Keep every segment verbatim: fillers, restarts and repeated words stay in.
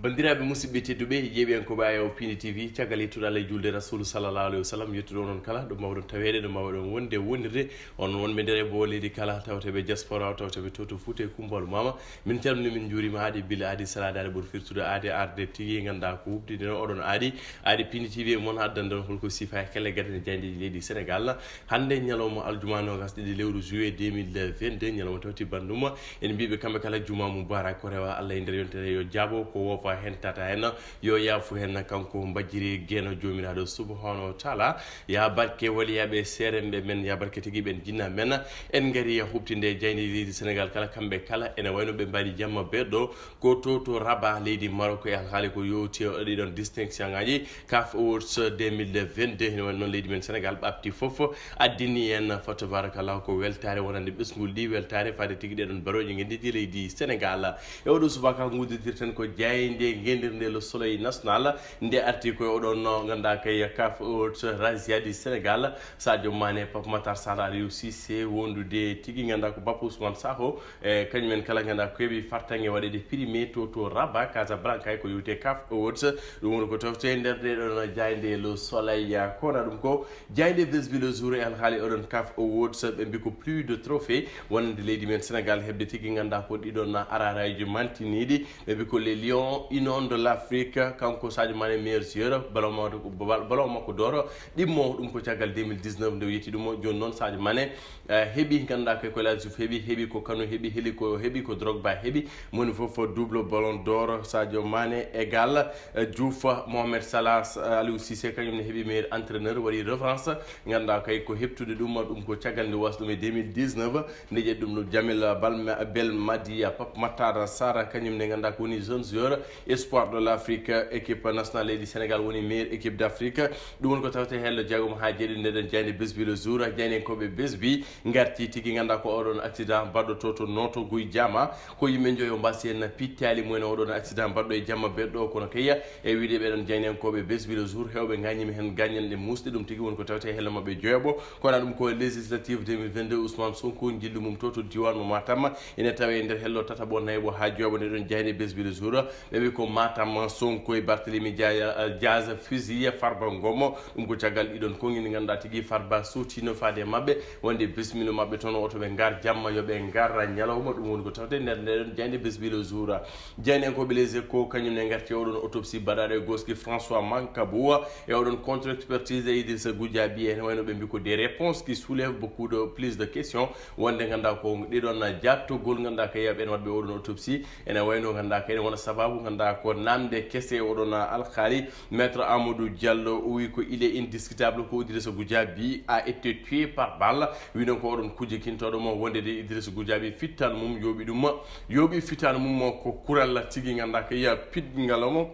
Banndiraaɓe musidɓe tedduɓe, yeeɓiyankooɓe Ayaw Pindi T V, caggal yettude Allah e julde Rasulu sallallahu alayhi wa sallam, yettude onon kala ɗo mawɗon taweede, ɗo mawɗon wonde, wonirde, on wonɓe nder e bo leydi kala, tawteɓe diaspora, tawteɓe to to Fuuta e Kumbal Mama. Min calmini, min njuurima, aadi bila, aadi sala, aadi ɓuri firtude, aadi arde tigi, nganndaa ko huɓtide no oɗon aadi, aadi Pindi T V e mon addande on holko sifa e kelle gardine jaayndeeji leydi Sénégal. Hannde ñalawma aljuma nogas ɗiɗi lewru juillet deux mille vingt-deux, ñalawma tawti bannduma. En mbiɓe kamɓe kala juma mubarak, ko rewa Allah e nder yontere yo jaabo, ko wofa hen tata hen, yo yaafu hen kanko mbajjiri geno Joomiraaɗo subhanahu wa taala. Ya barke waliyaɓe seeremɓe men, ya barke tigi ɓen jinna men. En ngari ya huɓtinde jaayndeeji leydi Sénégal kala, kamɓe kala ene wayno ɓe mbaɗi jamma beɗɗo, ko to to Rabat leydi Maroc, e alhaali ko yowti e ɗiɗon distinction ngaji CAF Awards deux mille vingt-deux, ene wayno noon leydi men Sénégal ɓaɓti fof, addini en fa tabarakallah ko weltaare wonande ɓesngol ɗi, weltaare faade tigi ɗeɗon barooje ngenndi leydi Sénégal. E oɗo subaka ngudditirten ko jaaynde ngenndirnde Le Soleil National, nde arti koye oɗon no nganndaa kay CAF Awards Razzia du Sénégal, Sadio Mané, Pape Matar Sarr, Aliou Cissé, wondude tigi nganndaa ko Bappa Ousmane Sakho, e kañum en kala nganndaa ko heɓi fartaŋŋe waɗeede primé to to Rabat Casablanca, e ko yowte CAF Awards. Ɗum woni ko tawte nder nde ɗon jaaynde Le Soleil. Kono ɗum ko jaaynde Besbi Le Jour e alhaali oɗon CAF Awards, ɓe mbi ko plus de trophée wonande leydi men Sénégal heɓde tigi nganndaa ko ɗiɗon ararayji mantiniiɗi. Ɓe mbi ko les lions inondent l'Afrique, kanko Sadio Mané meilleur joueur, ballon makko, ballon makko d'or, ɗimmo ɗum ko caggal deux mille dix-neuf nde o yetti ɗum. Jooni noon Sadio Mané, eh, heɓi, nganndaa kay ko El Hadji Diouf heɓi, heɓi ko Kanu heɓi, heɓi ko, heɓi ko Drogba heɓi, moni fof double ballon d'or, Sadio Mané égal, eh, Diouf, Mohamed Salah, eh, Aliou Cissé, kañum ne heɓi meilleur entraîneur, waɗi revanche, nganndaa kay ko heɓtude ɗum, ɗum ko caggal nde wasi ɗum e deux mille dix-neuf, nde ƴetti ɗum ɗo Jamel Balma-, Belmadi, Pape Matar Sarr, kañum ne nganndaa ko woni jeune joueur, espoir de l'Afrique, équipe nationale leydi Sénégal woni meilleure équipe d'Afrique. Ɗum woni ko tawte hello jeegom haa jeeɗiɗi nde ɗon jaaynde Besbi Le Jour, jaayndenkooɓe Besbi ngarti tigi nganndaa ko oɗon accident mbaɗɗo to to Nooto Guy Jaama, ko yimɓe njoyo mbasi en pittaali mumen oɗon accident mbaɗɗo e jamma beɗɗo, kono kay e wiide ɓeɗon jaayndenkooɓe Besbi Le Jour, hewɓe ngañima heen gañanɗe muusɗe, ɗum tigi woni ko tawte hello maɓɓe joyoɓo. Kono ɗum ko législative deux mille vingt-deux, Ousmane Sonko, jillu mum to to diwan mo Matam, ene tawe e nder hello tataɓo, nayaɓo haa joyoɓo nde ɗon jaaynde Besbi Le Jour. Ɓe mbi ko Matam, Sonko e Barthélémy Dia-, Diaz, fusil Farba Ngom. Ɗum ko caggal ɗiɗon konngin nganndaa tigi Farba sotino faade e maɓɓe, wonde bismillo maɓɓe toon, oto ɓe ngar jamma, yo ɓe ngar ñalawma. Ɗum woni ko tawte nder nde ɗon jaaynde Besbi Le Jour. Jaayndenkooɓe Les Échos, kañum ne ngarti oɗon autopsie baɗaaɗo e gooski François Mancabou, e oɗon contre-expertise e Idrissa Goudiaby, ene wayno ɓe mbi ko des réponses qui soulèvent beaucoup de plus de questions, wonde nganndaa ko ɗiɗon jaattogol nganndaa kay ɓen waɗɓe oɗon autopsie, ene wayno nganndaa kay ene wona sababu nganndaa ko namde kese e oɗon alhaali. Maître Amadou Diallo, o wi ko il est indiscutable ko Idrissa Goudiaby a été tué par balle, wino ko oɗon kujje kintoɗo mo wonde de Idrissa Goudiaby fittan mum yooɓi ɗum, yooɓi fittan mum ko kural tigi nganndaa kay ya pidngal mo.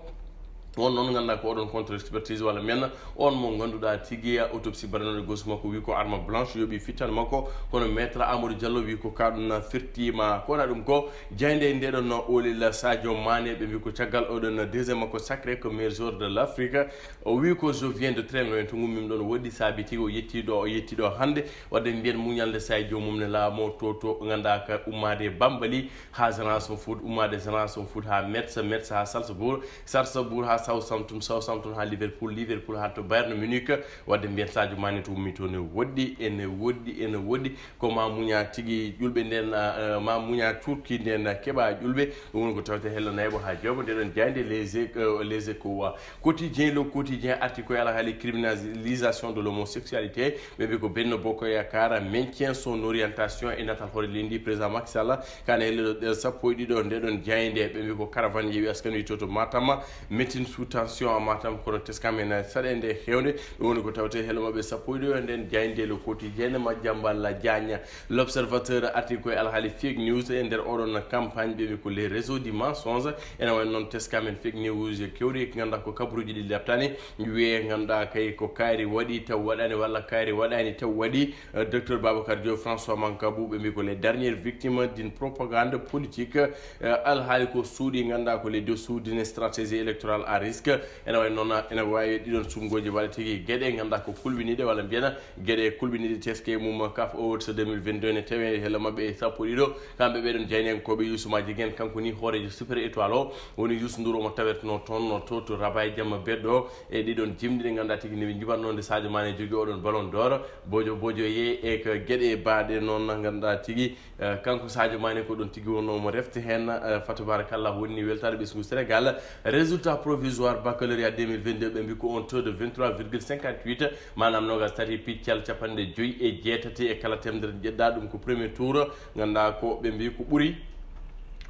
On noon nganndaa ko oɗon contre expertise walla men on mo ngannduɗaa tigi autopsie baɗanooɗo gooski makko wi ko arme blanche yooɓi fittan makko, kono Maître Amadou Diallo wi ko kaɗum firtiima. Kono ɗum ko jaaynde nde ɗon no olila Sadio Mané, ɓe mbi ko caggal oɗon deuxième makko sacré ko meilleur joueur de l'Afrique. O wi ko je viens de très loin, to ngummim ɗon woɗɗi saabi tigi o yetti ɗo, o yetti ɗo hannde. Wadde mbiyen muñalde sa e joomum ne laamo to, to nganndaa ka ummaade Bambali haa Génération Foot, ummaade Génération Foot haa Metz, Metz haa Salzbourg, Salzbourg haa Southampton, Southampton haa Liverpool, Liverpool haa to Bayern Munich. Wadde mbiyen Sadio Mané to ummi to ne woɗɗi, ene woɗɗi, ene woɗɗi. Ko ma muña tigi ƴulɓe nden, ah, ah, ma muña cuurki nden keɓa ƴulɓe. Ɗum woni ko tawte hello nayaɓo haa joyoɓo nde ɗon jaaynde Les Éch-, euh, Les Échos. Quotidien, Le Quotidien arti ko e alhaali criminalisation de l'homosexualité. Ɓe mbi ko Benno Bokk Yaakaar maintient son orientation e natal hoore leydi ndi, président Macky Sall. Kane e le sappo e ɗiɗo nde ɗon jaaynde, ɓe mbi ko caravane Yewwi Askan Wi to to Matam, meeting sous tension à Matam, kono teskama ene saɗe nde heewde. Ɗum woni ko tawte hello maɓɓe sappo e ɗiɗo e nden jaaynde Le Quotidien. Madiambal Diagne, L'Observateur arti ko e alhaali fake news e nder oɗon campagne, ɓe mbi ko les réseaux du mensonge. Ene wayno noon teskamen fake news kewɗi, nganndaa ko kabaruuji ɗi leptani, wiye nganndaa kay ko kaari waɗi taw waɗaani, walla kaari waɗaani taw waɗi. Euh, Docteur Babacar Diop, François Mancabou, ɓe mbi ko les dernières victimes d'une propagande politique. Euh, alhaali ko suuɗi, nganndaa ko les dessous d'une stratégie électorale à risque. Ene wayi noon, ene waawi ɗiɗon sumgooji waɗa tigi geɗe ngannduɗaa ko kulɓiniiɗe, walla mbiyen geɗe kulɓiniiɗe teske mum. CAF Awards deux mille vingt-deux ne tawi hello maɓɓe e sappo ɗiɗo. Kamɓe ɓeɗon jayniyankooɓe Youssouma Jiguen, kanko ni hooreejo Super Étoile o woni Youssou Ndour, omo tawetnoo toon no to, to Rabat e jamma beɗɗo e ɗiɗon jimɗi ɗe ngannduɗaa tigi ne ɓe njibatnoo nde Sadio Mané jogii oɗon Ballon d'Or. Bojo bojo ye e ko geɗe baaɗe noon ngannduɗaa tigi Eh, kanko Sadio Mané ko ɗon tigi wonnoo mo refte heen. Eh, fa tabarakallah, wonni weltaade ɓesngu Sénégal. Résultat provisoire baccalauréat deux mille vingt-deux, ɓe mbi ko on taux de vingt-trois virgule cinquante-huit, maanaam noogaas tati piccal capanɗe joyi e jeetati e kala temedere jeɗɗa, ɗum ko premier tour. Ngannduɗaa ko ɓe mbi ko ɓuri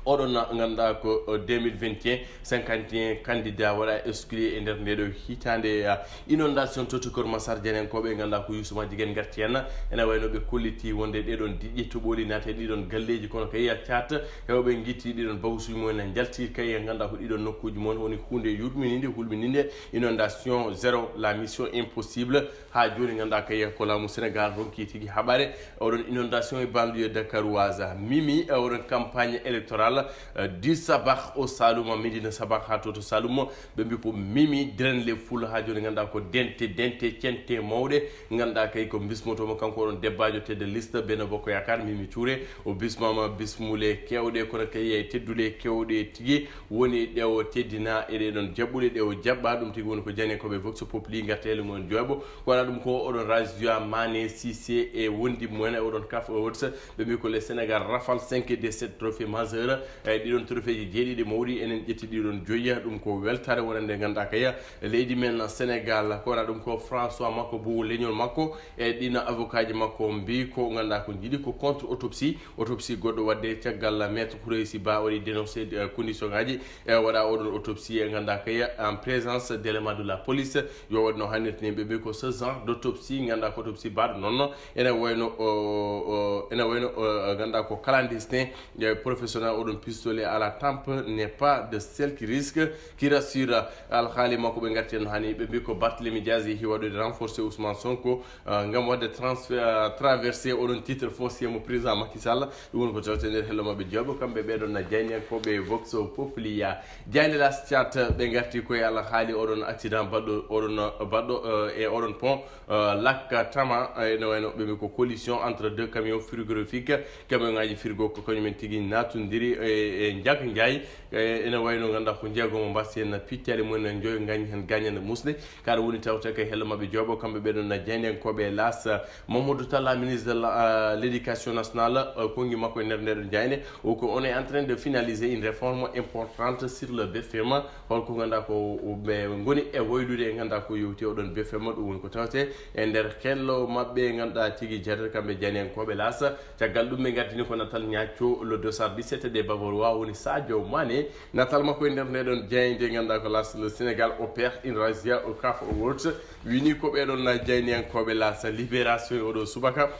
oɗon na, ngannduɗaa ko, eh, deux mille vingt et un, cinquante et un candidat waɗa exclu e nder nde ɗo hitaande. Eh, inondation to to Kër Massar, jayniyankooɓe ngannduɗaa ko Youssouma Jiguen ngarti heen. Ene wayno ɓe kolliti wonde ɗeɗon diƴƴe toɓooli naate ɗiɗon galleeji, kono kay yaccaat hewɓe ngitti ɗiɗon bagusuji mumen, njalti kay ngannduɗaa ko ɗiɗon nokkuuji mumen, woni huunde yurmininde, hulmininde. Inondation zéro, la mission impossible. Haa jooni ngannduɗaa kay ko laamu Sénégal ronki tigi haɓaade oɗon inondation e banlieue dakaroise. Mimi, eh, oɗon campagne électorale, eh, du Sabakh au Saloum, Médina Sabakh haa to to Saloum. Ɓe mbi ko Mimi draine les foules. Haa jooni ngannduɗaa ko dente, dente, cente mawɗe. Ngannduɗaa kay ko bismotooma kanko oɗon debbaajo tête de liste Benno Bokk Yaakaar, Mimi Touré. O bismaama bismule keewɗe, kono kay e teddule keewɗe tigi. Woni ɗe o teddina e ɗeɗon jaɓɓuɗe ɗe o jaɓɓa. Ɗum tigi woni ko jayniyankooɓe Vox Populi ngarta e lumumen jooɓo. Ko waɗa ɗum ko oɗon Razia Mané Cissé e wondi mumen e oɗon CAF Awards. Ɓe mbi ko le Sénégal rafale cinq des sept trophées majeurs. E ɗiɗon trophée ji jeeɗiɗi mawɗi, enen ƴetti ɗiɗon joyi. Ɗum ko weltaare wonande ngannduɗaa kay leydi men Sénégal. Ko waɗa ɗum ko François Mako, buwo leñol makko, e ɗiɗon avocat ji makko mbi ko ngannduɗaa ko jiiɗi ko contre autopsie. Autopsie goɗɗo waɗde caggal maître Khoureysi Ba waɗi dénoncé, eh, condition ngaji, e waɗa oɗon autopsie e ngannduɗaa kay en présence d'éléments de la police. Yo waɗ no hannirta ni, ɓe mbi ko ce genre d'autopsie ngannduɗaa ko autopsie baɗo noon. Ene wayno, o, o, ene wayno, o, ngannduɗaa ko clandestin, eh, professionnel, oɗon pistolet à la tempe n'est pas de celle qui risque, qui rassure. Alhaali makko ɓe ngarti heen hani, ɓe mbi ko Barthélémy Diaz yehi waɗude renforcer Ousmane Sonko, eh, ngam waɗde transfert, eh, traversé oɗon titre foncier mo président Macky Sall. Ɗum woni ko tawte nder hello maɓɓe jooɓo, kamɓe ɓeɗon na jayniyankooɓe Vox Populi. Jaynde Las Chat, ɓe ngarti koye alhaali oɗon accident baɗɗo, oɗon baɗɗo, eh, e oɗon pont, eh, Lakka Tama, eh, ene wayno ɓe mbi ko collision entre deux camions frigorifiques. Camion ngaji frigo ko kañumen tigi natondiri e, e Njaaka Njaay. Eh, ene wayno ngannduɗaa ko jeegomo mbasi heen piccali mumen, joyo gañi heen gañande musde. Kaɗa woni tawte kay hello maɓɓe jooɓo, kamɓe ɓeɗon na jayniyankooɓe Las. Mamadou Talla, ministre de la, euh, l'éducation nationale, euh, konngi makko e nder ndeɗon jayne, o ko on est en train de finaliser une réforme importante sur le B F M. Holko ngannduɗaa ko ɓe ngoni e waylude e ngannduɗaa ko yowti oɗon B F M, ɗum woni ko tawte e nder hello maɓɓe ngannduɗaa tigi jeetata kamɓe jayniyankooɓe Las. Caggal ɗum ɓe ngartini ko natal ñaacco le deux cent dix-sept des Bavarois woni Sadio Mané. Natal makko e nder ndeɗon jayde ngannduɗaa ko Las, le Sénégal opère une razzia au CAF Awards. Wini ko ɓeɗon na jayniyankooɓe Las. Libération e oɗo subaka.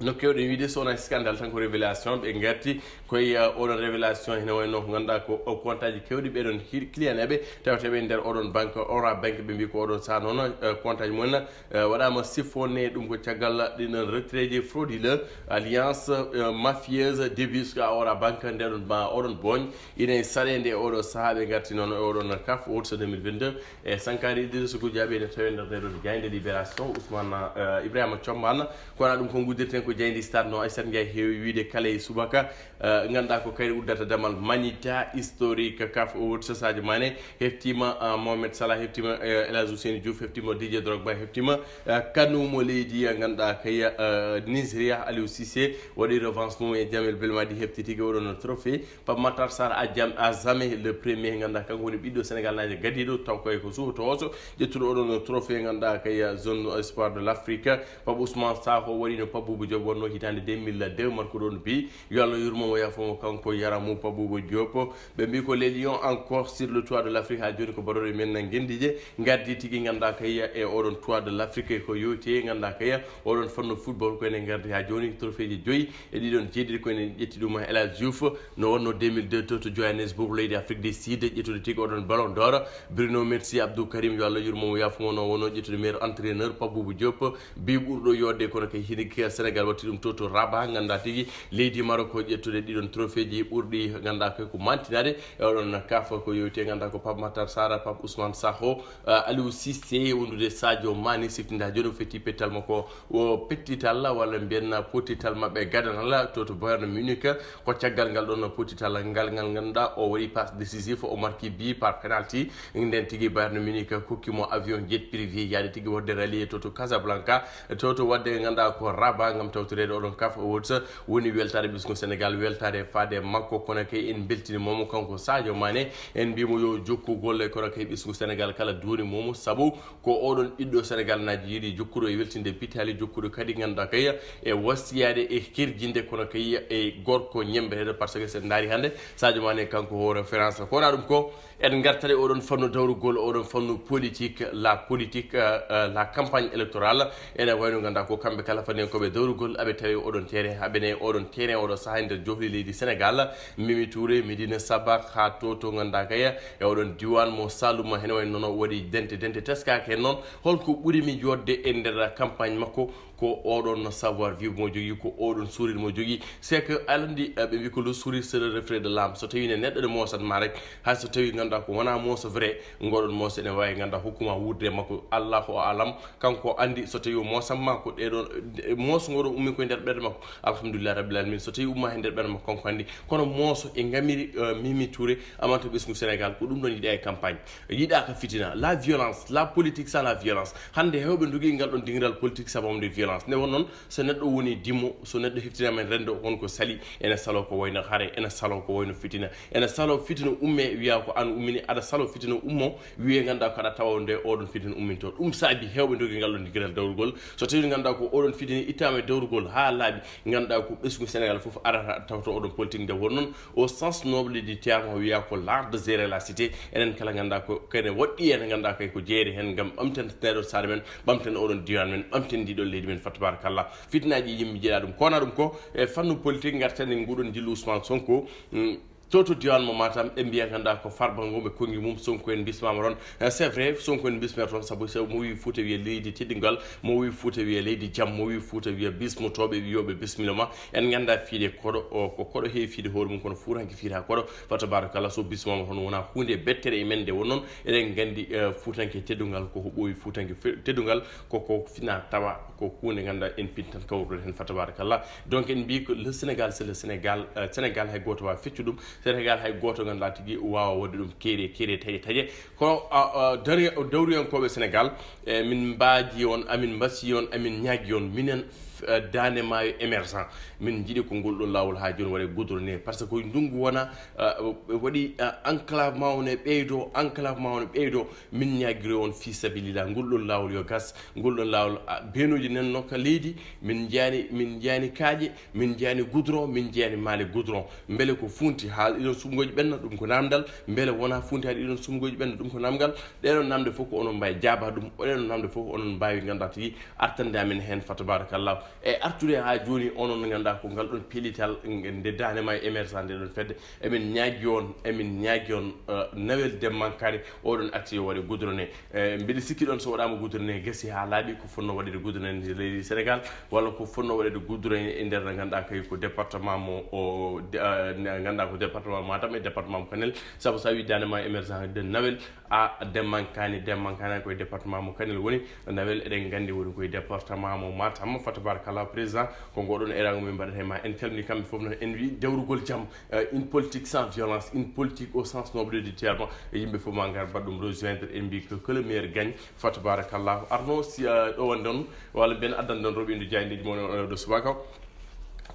No kewɗen wiide, so wonaa scandale tan ko révélation. Ɓe ngarti koye, uh, oɗon révélation, hino wayno ko ngannduɗaa ko, uh, compte aji kewɗi ɓeɗon hi-, client eɓe tawteɓe nder oɗon banque Orabank. Ɓe mbi ko oɗon saha noon, uh, compte aji mumen, uh, waɗama siffonné. Ɗum ko caggal ɗin retrait ji frauduleux, alliance, uh, mafieuse, débusque à Orabank. Ndeɗon ma oɗon booñ ina e saɗede e oɗo saha. Ɓe ngarti noon e oɗon CAF Awards deux mille vingt-deux. E Sankari Idrissa Goudiaby ene tawi nder ndeɗon jayde Libération. Ousmane, eh, Ibrahima Thiombane. Kono ɗum ko nguddirten ko jaydi Stade no Aissata Ndiaye heewi wiide kala e subaka. Eh, ngannduɗaa ko kayre uddata damal Manita historique CAF Awards. Sadio Mané heftima, eh, Mohamed Salah heftima, eh, El Hadji Ousseynou Diouf heftima, Didier Drogba heftima, eh, kanu mo leydi, eh, ngannduɗaa kay, eh, Nigeria, Aliou Cissé waɗi revanche mum e Djamel Belmadi, hefti tigi oɗon trophée. Pape Matar Sarr à jam-, à jamais le premier, ngannduɗaa kanko woni ɓiɗɗo Sénégal naajo gadiiɗo, taw koye ko suuto oso, ƴettuɗo oɗon trophée, ngannduɗaa kay zone espoir de l'Afrique. Pape Ousmane Sakho waɗino Pape Boubou Diop wonno hitaande deux mille deux, marqué ɗon bi. Yo Allah yurmo mo, yaafo mo, kanko yaramu Pape Boubou Diop. Ɓe mbi ko les Lions encore sur le toit de l'Afrique, haa jooni ko baroɗe men na ngenndije, ngardi tigi, ngannduɗaa kay e oɗon toit de l'Afrique ko yowti, ngannduɗaa kay oɗon fanno football ko ene ngardi haa jooni, trophée ji joyi e ɗiɗon jeeɗiɗi ko enen ƴetti ɗum. El Hadj Diouf no wonno deux mille deux to, to Johannesburg, leydi Afrique du Sud, ƴettude tigi oɗon Ballon d'Or. Bruno Metsu, Abdou Karim, yo Allah yurmo mo, yaafo mo, no wonno ƴettude meilleur entraîneur, Pape Boubou Diop, bi ɓurɗo yodde kono kay hini Sénégal Watti ɗum to to Rabat, ngannduɗaa tigi leydi Maroc ko ƴettude ɗiɗon trophée ji ɓurɗi, ngannduɗaa ko ko mantinaade. E oɗon kafa ko yowiti, ngannduɗaa ko Pape Matar Sarr, Pape Ousmane Sakho, eh, Aliou Cissé, wondude Sadio Mané, siftinda jooni o fetti pettal makko, o pettital walla mbiyen pottital maɓɓe gadanal to to Bayern Munich. Ko caggal ngal ɗon pottital ngal, ngal ngannduɗaa o waɗi passe décisif, o marki bi par penalty. Nden tigi Bayern Munich kokki mo avion jet privé yaade tigi waɗde rallier to to Casablanca, to to waɗde ngannduɗaa ko Rabat ngam tawtoreede oɗon CAF Awards. Woni weltaare ɓesngu Sénégal, weltaare faade makko, kono kay en mbeltini momo kanko Sadio Mané, en mbimo yo jokkugol, kono kay ɓesngu Sénégal kala duuni momo, sabu ko oɗon ɓiɗɗo Sénégal naajo yiɗi jokkuɗo e weltinde pitali, jokkuɗo kadi ngannduɗaa kay e wasiyaade e hirjinde, kono kay e gorko ñembeteeɗo, par ce que so en ndaari hannde Sadio Mané kanko ko référence. Ko wona ɗum ko en ngartat e oɗon fannu dawrugol, oɗon fannu politique, la politique, euh, euh, la campagne électorale. Ene wayno ngannduɗaa ko kamɓe kala fanniyankooɓe dawrugol aɓe tawi oɗon terrain, aɓe ne oɗon terrain oɗo sahaa e nder johli leydi Sénégal. Mimi Touré, Médina Sabakh, haa to to ngannduɗaa kay e oɗon diiwaan mo Saloum, hene wayno noon o waɗi dente, dente teskaaka heen noon. Holko ɓuri mi yodde e nder campagne makko? Ko oɗon savoir vivre mo jogii, ko oɗon sourire mo jogii. C'est que aɗa anndi, eh, ɓe mbi ko le sourire c'est le reflet de l'âme. So tawi ne neɗɗo ne moosat ma rek, hay so tawi ngannduɗaa ko wona mooso vrai, ngoɗon mooso ene wawi ngannduɗaa hokkuma wuurde e makko. Allahu alam, kanko anndi so tawi o moosat ma ko ɗeɗon, eh, mooso ngoɗo ummi koye nder ɓerɗe makko. Alhamdulillah rabbil alamin. So tawi umma he nder ɓerɗe makko, kanko anndi. Kono mooso e ngamiri, eh, Mimi Touré, amanta ɓesngu Sénégal, ko ɗum ɗon yiɗa e campagne. Yiɗaka fitina, la violence, la politique sans la violence. Hannde hewɓe ndogi ngal ɗon dingiral politique sabu wonde violence. Nde won noon, so neɗɗo woni dimo, so neɗɗo heftinama en renndo, won ko sali, ene salo ko wayno hare, ene salo ko wayno fitina, ene salo fitina umme, wiya ko an ummini, aɗa salo fitina ummo, wiye ngannduɗaa ko aɗa tawa nde oɗon fitina umminto. Ɗum saabi hewɓe ndogi ngal ɗon dingiral dawrugol. So tawi ngannduɗaa ko oɗon fitina ittama e dawrugol haa laaɓi, ngannduɗaa ko ɓesngu Sénégal fof arata tawto oɗon politique nde won noon. Au sens noble du terme, o wiya ko l'art de gérer la cité. Enen kala ngannduɗaa ko kene woɗɗi en, ngannduɗaa kay ko jeeyde heen ngam ɓamten neɗo saare men, ɓamten oɗon diiwaan men, ɓamten ndiɗon leydi men, fa tabarakallah. Fitinaaji yimɓe jeeɗa ɗum. Ko wona ɗum ko e fannu politique, ngarten e nguɗon njillu Ousmane Sonko. Mm, to to diiwaan mo Matam, ɓe mbiya ngannduɗaa ko Farba Ngom e konngi mum, Sonko en bismama toon. Eh, c'est vrai, Sonko en bismete toon, sabu so mo wi Fuuta wiya leydi teddungal, mo wi Fuuta wiya leydi jam, mo wi Fuuta wiya bismotooɓe, wiyooɓe bismilla ma. En nganndaa fiide koɗo, o, ko koɗo heewi fiide hoore mum, kono fuutanke fiyata koɗo. Fa tabarakallah, so bismama toon wona huunde bettere e men nde won noon. Eɗen nganndi, eh, fuutanke teddungal ko ko ɓooyi, fuutanke fe-, teddungal ko ko fina tawa ko huunde ngannduɗaa en pintan kawruɗen heen fa tabarakallah. Donc en mbi ko le Sénégal, c'est le Sénégal, eh, Sénégal hay gooto waawa feccu ɗum, Sénégal hay gooto ngannduɗaa tigi waawa waɗde ɗum keeri, keeri taƴe, taƴe. Kono, a, a, dari-, dawriyankooɓe Sénégal, e, min mbaaji on, amin mbasi on, amin ñaagi on, minen, eh, Daande Maayo Émergent, min njiɗi ko ngol ɗon laawol haa jooni waɗe goudronné. Par ce que ko ndunngu wona, eh, waɗi, eh, enclavement o ne ɓeydo, enclavement o ne ɓeydo, min ñaagiri on fii sabilillah, ngol ɗon laawol yo gas, ngol ɗon laawol, a, beenooji nen nokka leydi, min njiyaani, min njiyaani kaaƴe, min njiyaani goudron, min njiyaani maale goudron. Mbele ko funti haa ɗiɗon suɓngooji ɓenna, ɗum ko naamndal. Mbele wonaa funti haa ɗiɗon suɓngooji ɓenna, ɗum ko naamngal. Ɗeɗon naamnde fof ko onon mbaawi jaaba ɗum. Ɗeɗon naamnde fof ko onon mbaawi ngannduɗaa tigi artande amen heen, fa tabarakallah. E artude haa jooni, onon ngannduɗaa ko ngal ɗon pellital nde Daande Maayo Émergent nde ɗon fedde. Emin ñaagi on, emin ñaagi on, eh, Nawel Demba Kane, oɗon aksi yo waɗe goudronné. Eh, mbiɗa sikki ɗon so waɗaama goudronné gasi haa laaɓi, ko fotnoo waɗeede goudronné e leydi Sénégal, walla ko fotnoo waɗeede goudronné e nder, ngannduɗaa kay ko département mo o, de-, eh, ngannduɗaa ko département Matam e département mo Kanel, sabu so a wii Daande Maayo Émergent de Nawel, a Demba Kane, Demba Kane koye département mo Kanel woni, Nawel eɗen nganndi woni koye département mo Matam, fa tabarakallah président, ko ngoɗon erango min mbaɗata e ma. En calmini kamɓe fof noon, en mbi dewrugol jam, euh, une politique sans violence, une politique au sens noble du terme. E yimɓe fof ma ngar mbaɗ ɗum rejoindre, en mbi que, que le meilleur gagne, fa tabarakallah. Arno si, euh, ɗo wonde on, walla mbiyen addan ɗon roɓindo jaayndeji mon, euh, ɗo subaka.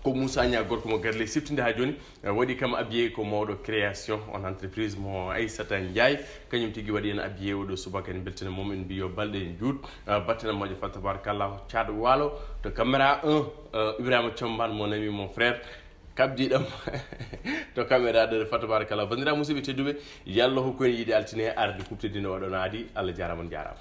Ko Moussa Niang gorko mo Garle siftinde haa jooni, eh, waɗi kam habillé ko mawɗo création, on entreprise mo Aissata Ndiaye, kañum tigi waɗi en habillé oɗo subaka, en beltanima mo, en mbi yo balɗe en juut, eh, battane moƴƴe fa tabarakallah, Thiat Walo to caméra un, eh, Ibrahima Thiombane, mon ami, mon frère, kabdiɗam to caméra ɗo fa tabarakallah. Banndiraaɓe musidɓe tedduɓe, yo Allah hokku en yiide altine arde kuɓtodinde oɗon aadi. Allah jaaraama, on jaaraama.